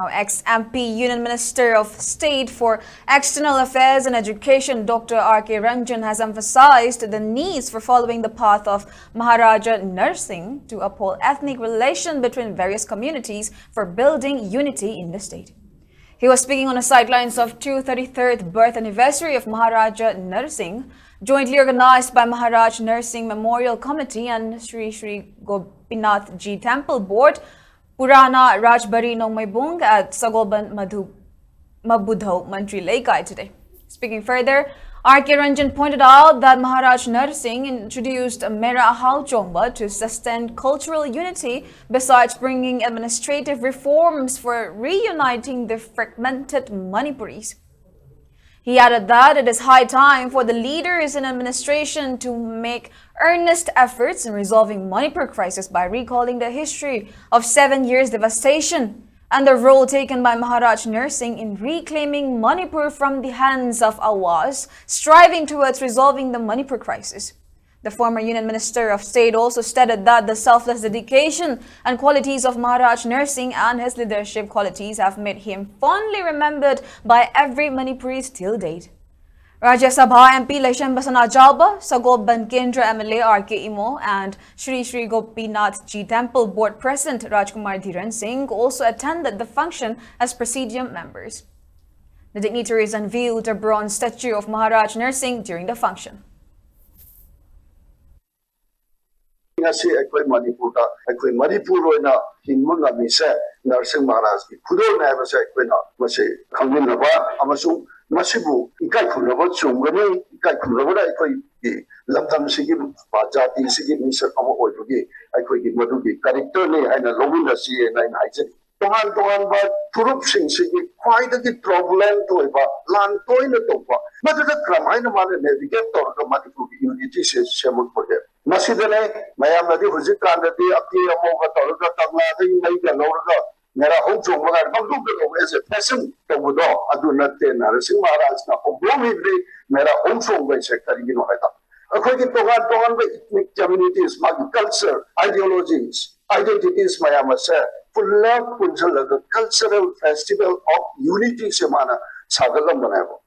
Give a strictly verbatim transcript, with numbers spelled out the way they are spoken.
Now, ex-M P, Union Minister of State for External Affairs and Education, Doctor R K Ranjan, has emphasized the needs for following the path of Maharaja Narsingh to uphold ethnic relation between various communities for building unity in the state. He was speaking on the sidelines of two thirty-third birth anniversary of Maharaja Narsingh, jointly organized by Maharaj Narsingh Memorial Committee and Sri Sri Gopinath Ji Temple Board, Purana Rajbari Nongmeibung at Sagolband Madhu Mabudhau Mantri Leikai today. Speaking further, R K Ranjan pointed out that Maharaj Narsingh introduced Mera Haochongba to sustain cultural unity, besides bringing administrative reforms for reuniting the fragmented Manipuris. He added that it is high time for the leaders in administration to make earnest efforts in resolving Manipur crisis by recalling the history of seven years devastation and the role taken by Maharaj Narsingh in reclaiming Manipur from the hands of Awas, striving towards resolving the Manipur crisis. The former Union Minister of State also stated that the selfless dedication and qualities of Maharaj Narsingh and his leadership qualities have made him fondly remembered by every Manipuri till date. Rajya Sabha M P Leishemba Sanajaoba, Sagolband Kendra M L A R K Imo, and Sri Sri Gopinath Ji Temple Board President Rajkumar Dhiren Singh also attended the function as presidium members. The dignitaries unveiled a bronze statue of Maharaj Narsingh during the function. ꯉꯁꯤ ꯑꯩꯈꯣꯏ ꯃꯅꯤꯄꯨꯔꯗ ꯑꯩꯈꯣꯏ ꯃꯅꯤꯄꯨꯔ ꯑꯣꯏꯅ ꯍꯤꯡꯕ ꯉꯝꯃꯤꯁꯦ ꯅꯔꯁꯤꯡ ꯃꯍꯥꯔꯥꯖꯀꯤ ꯈꯨꯗꯣꯜꯅꯦ ꯍꯥꯏꯕꯁꯦ ꯑꯩꯈꯣꯏꯅ ꯃꯁꯤ ꯈꯪꯃꯤꯟꯅꯕ ꯑꯃꯁꯨꯡ ꯃꯁꯤꯕꯨ ꯏꯀꯥꯏ ꯈꯨꯝꯅꯕ ꯆꯨꯝꯒꯅꯤ꯫ ꯏꯀꯥꯏ ꯈꯨꯝꯅꯕꯅ ꯑꯩꯈꯣꯏꯒꯤ ꯂꯝꯗꯝꯁꯤꯒꯤ ꯖꯥꯇꯤꯁꯤꯒꯤ ꯃꯤꯁꯛ ꯑꯃ ꯑꯣꯏꯕꯒꯤ ꯑꯩꯈꯣꯏꯒꯤ ꯃꯗꯨꯒꯤ ꯀꯦꯔꯦꯛꯇꯔꯅꯤ ꯍꯥꯏꯅ ꯂꯧꯃꯤꯟꯅꯁꯤ ꯍꯥꯏꯅ ꯑꯩꯅ ꯍꯥꯏꯖꯔꯤ꯫ ꯇꯣꯉꯥꯟ ꯇꯣꯉꯥꯟꯕ ꯐꯨꯔꯨꯞꯁꯤꯡꯁꯤꯒꯤ ꯈ꯭ꯋꯥꯏꯗꯒꯤ ꯇ꯭ꯔꯣꯕꯨꯂꯦꯟ ꯑꯣꯏꯕ ꯂꯥꯟ ꯇꯣꯏꯅ ꯇꯧꯕ ꯃꯗꯨꯗ ꯀꯔꯝꯍꯥꯏꯅ ꯃꯥꯅ ꯅꯦꯚꯤꯒꯦꯠ ꯇꯧꯔꯒ ꯃꯅꯤꯄꯨꯔꯒꯤ ꯌꯨꯅꯤꯇꯤꯁꯦ ꯁꯦꯝꯃꯛꯄꯒꯦ? ꯃꯁꯤꯗꯅꯦ ꯃꯌꯥꯝꯅꯗꯤ ꯍꯧꯖꯤꯛꯀꯥꯟꯗꯗꯤ ꯑꯀꯦ ꯑꯃꯧꯒ ꯇꯧꯔꯒ ꯀꯪꯂꯥꯗꯒꯤ ꯃꯩꯒ ꯂꯧꯔꯒ ꯃꯦꯔꯥ ꯍꯧ ꯆꯣꯡꯕ ꯀꯥꯏꯅ ꯄꯪꯇꯧꯗ ꯇꯧꯕ ꯑꯦꯁ ꯑꯦ ꯐꯦꯁꯟ ꯇꯧꯕꯗꯣ ꯑꯗꯨ ꯅꯠꯇꯦ꯫ ꯅꯔꯁꯤꯡ ꯃꯍꯥꯔꯥꯖꯅ ꯍꯧꯗꯣꯛꯂꯤꯕꯗꯤ ꯃꯦꯔꯥ ꯍꯧ ꯆꯣꯡꯕ ꯍꯥꯏꯁꯦ ꯀꯔꯤꯒꯤꯅꯣ ꯍꯥꯏꯗ ꯑꯩꯈꯣꯏꯒꯤ ꯇꯣꯉꯥꯟ ꯇꯣꯉꯥꯟꯕ ꯏꯊꯅꯤꯛ ꯀꯝꯃ꯭ꯌꯨꯅꯤꯇꯤꯁ ꯃꯥꯒꯤ ꯀꯜꯆꯔ, ꯑꯥꯏꯗꯤꯌꯣꯂꯣꯖꯤꯁ, ꯑꯥꯏꯗꯦꯟꯇꯤꯇꯤꯁ ꯃꯌꯥꯝ ꯑꯁꯦ ꯄꯨꯜꯂꯞ ꯄꯨꯟꯁꯤꯜꯂꯒ cultural festival of unityꯁꯦ ꯃꯥꯅ ꯁꯥꯒꯠꯂꯝꯕꯅꯦꯕ꯫